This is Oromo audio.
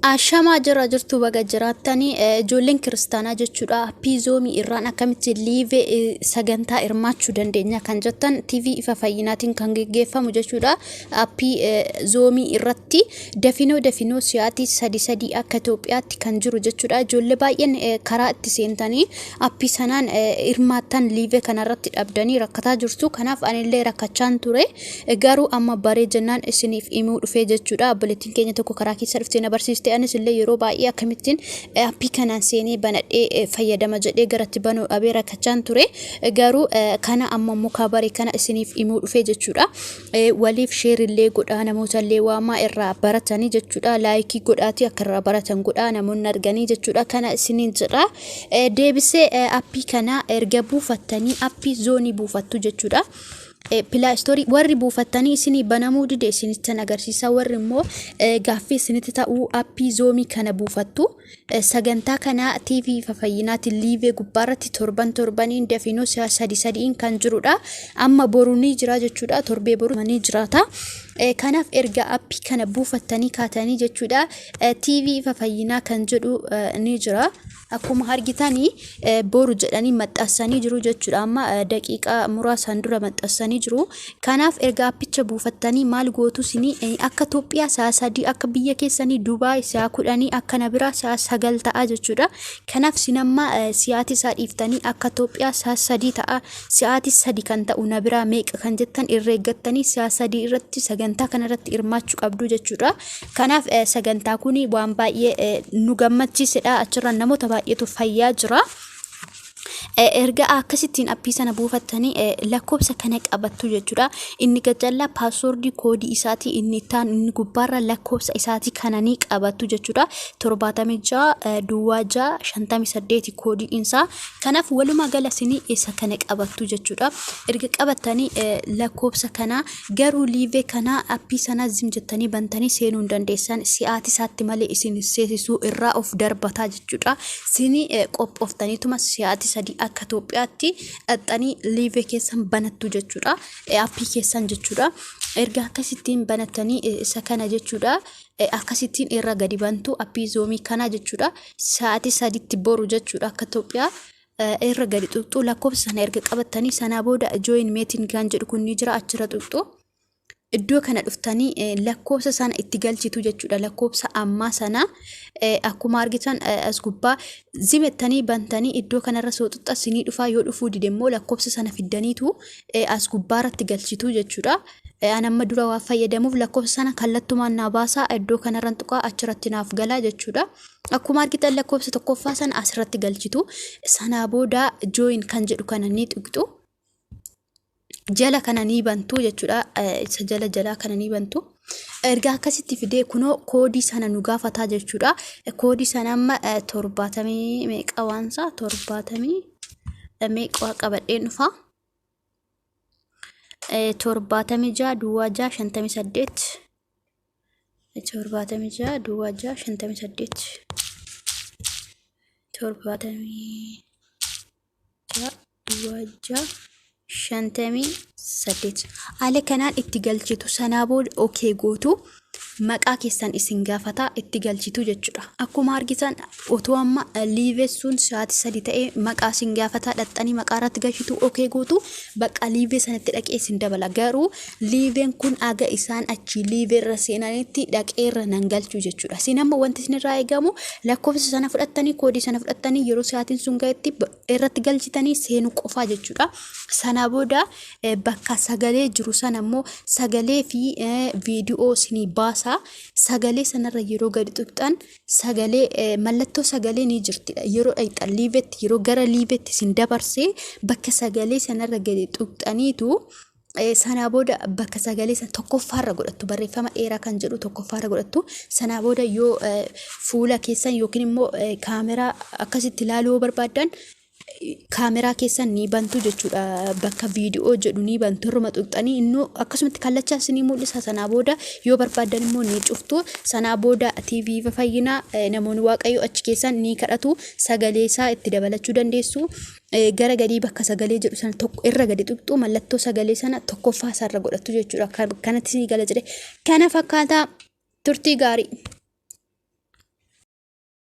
Ashamaa jira jirtu baga jiraattanii ijoolleen kiristaanaa jechuudha. Appii Zoomii irraan akkamitti live sagantaa hirmaachuu dandeenya kan jettan TV ifa fayyinaatiin kan geggeeffamu jechuudha. Appii Zoomii irratti dafinoo dafinoo siyaatii sadi sadii akka Itoophiyaatti kan jiru jechuudha. Ijoollee baay'een karaa itti seentanii appii sanaan hirmaattan live kanarratti dhabdanii rakkataa jirtu. Kanaaf anillee rakkachaan ture. Garuu amma baree jennaan isiniif himuu dhufee jechuudha. Obboleettiin keenya tokko karaa keessa dhuftee na barsiiste. Anis illee yeroo baay'ee akkamittiin appii kanaan seenee banadhee fayyadama jedhee garatti banuu dhabee rakkachaan ture. Garuu kana amma muka bare kana isiniif himuu dhufee jechuudha. Waliif share illee godhaa namoota illee waamaa irraa baratanii jechuudha. Like godhaatii akka irraa baratan godhaa namoonni arganii jechuudha. Kana isiniin jedha. Deebisee appii kana erga buufattanii appii Zoomii buufattu jechuudha. Play Store warri buufattanii isinii banamuu dide isinittan agarsiisa. Warri immoo gaaffii isinitti ta'uu appii Zoomii kana buufattu. Sagantaa kana TV ifa fayyinaatiin live gubbaarratti torban torbaniin dafinoo si'a sadi sadiin kan jirudha. Amma boru ni jira jechuudha. Torbee boru ni jiraata. Kanaaf erga appii kana buufattanii kaatanii jechuudha. TV ifa fayyinaa kan jedhu ni jira. Akkuma argitanii boru jedhanii maxxansanii jiru jechuudha. Amma daqiiqaa muraasaan dura maxxansanii jiru. Kanaaf erga appicha buufattanii maal gootu isinii akka Itoophiyaa sa'a 3, akka biyya keessanii Dubaay sa'a 10, akka na biraa sa'a 9 ta'a jechuudha. Kanaaf isin amma sa'aatii isaa dhiiftanii akka Itoophiyaa sa'a 3 ta'a. Sa'aatii 3 kan ta'u na biraa meeqa kan jettan irreeggattanii sa'a 3 irratti sagantaa kanarratti hirmaachuu qabdu jechuudha. Kanaaf sagantaa kun waan baay'ee nu gammachiisedha. Achirraan namoota baay'eetu fayyaa jira. Erga akkasittiin appii sana buufattanii lakkoofsa kana qabattu jechuudha. Inni gajjallaa password koodii isaatii, inni ittaan inni gubbaarra lakkoofsa isaatii kana ni qabattu jechuudha. 76 06 58 koodiin isaa. Kanaaf walumaa gala isinii isa kana qabattu jechuudha. Erga qabattanii lakkoofsa kana garuu live kana appii sana zim jettanii bantanii seenuu hin dandeessan. Si'aati isaatti malee isin seesisuu irraa of darbataa jechuudha. Isinii qophooftaniituma si'aati 3 akka Itoophiyaatti dhaxxanii live keessan banattu jechuudha. Appii keessan jechuudha. Erga akkasittiin banattanii isa kana jechuudha. Akkasittiin irra gadi bantu appii Zoomii kana jechuudha. Sa'aatii 3tti boru jechuudha akka Itoophiyaa. Irra gadi tuqxu lakkoofsa sana erga qabattanii, sanaa booda join meeting kan jedhu kun ni jira, achirra tuqxu. Iddoo kana dhuftanii lakkoofsa sana itti galchitu jechuudha. Lakkoofsa ammaa sana akkuma argitan as gubbaa zimettanii bantanii iddoo kanarra soo xuxxa sinii dhufaa. Yoo dhufuu dide immoo lakkoofsa sana fiddaniitu as gubbaarratti galchitu jechuudha. An amma dura waan fayyadamuuf lakkoofsa sana kallattumaan naa baasaa, iddoo kanarran tuqaa achirratti naaf galaa jechuudha. Akkuma argitan lakkoofsa tokkoffaa sana asirratti galchitu. Sanaa booda join kan jedhu kana ni tuqxu. Jala kana ni bantu jechuudha. Isa jala jalaa kana ni bantu. Erga akkasitti fidee kunoo koodii sana nu gaafataa jechuudha. Koodii sana amma torbaatamii meeqa waansaa torbaatamii meeqa qabadheen dhufa. 76 06 58, 76 06 58, 76 06 58. Haala kanaan itti galchitu. Sanaa booda okay gootu. Maqaa keessan isin gaafata, itti galchitu jechuudha. Akkuma argitan otoo amma live sun sa'aatii 3 ta'ee maqaa isin gaafata, dhaxxanii maqaa irratti galchitu, okay gootu, bakka live sanatti dhaqee isin dabala. Garuu liveen kun aga isaan achi live irra seenanitti dhaqee irra nan galchu jechuudha. Isin amma wanti isinirraa eegamu lakkoofsa sana fudhattanii, koodii sana fudhattanii yeroo sa'aatiin sun ga'etti irratti galchitanii seenuu qofaa jechuudha. Sana booda bakka sagalee jiru sana immoo sagalee fi viidiyoo isinii baasa. Sagalee sanarra yeroo gadi tuqxan sagalee mallattoo sagalee ni jirti. Yeroo dhaqxan livetti, yeroo gara livetti isin dabarsee bakka sagalee sanarra gadi tuqxaniitu sanaa booda bakka sagalee sana tokkoffaarra godhattu, barreeffama dheeraa kan jedhu tokkoffaarra godhattu. Sanaa booda yoo fuula keessan yookiin immoo kaameraa akkasitti ilaaluu yoo barbaaddan kaameraa keessan ni bantu jechuudha. Bakka viidiyoo jedhu ni bantu, irruma tuqxanii innuu akkasumatti kallachaa isinii mul'isa. Sanaa booda yoo barbaaddan immoo ni cuftu. Sanaa booda TV fayyinaa namoonni Waaqayyo achi keessan ni kadhatu. Sagalee isaa itti dabalachuu dandeessu. Gara gadii bakka sagalee jedhu sana tokko irra gadi tuqxu, mallattoo sagalee sana tokkoffaa isaarra godhattu jechuudha. Kanatti isinii gala jedhe. Kana fakkaataa, turtii gaarii.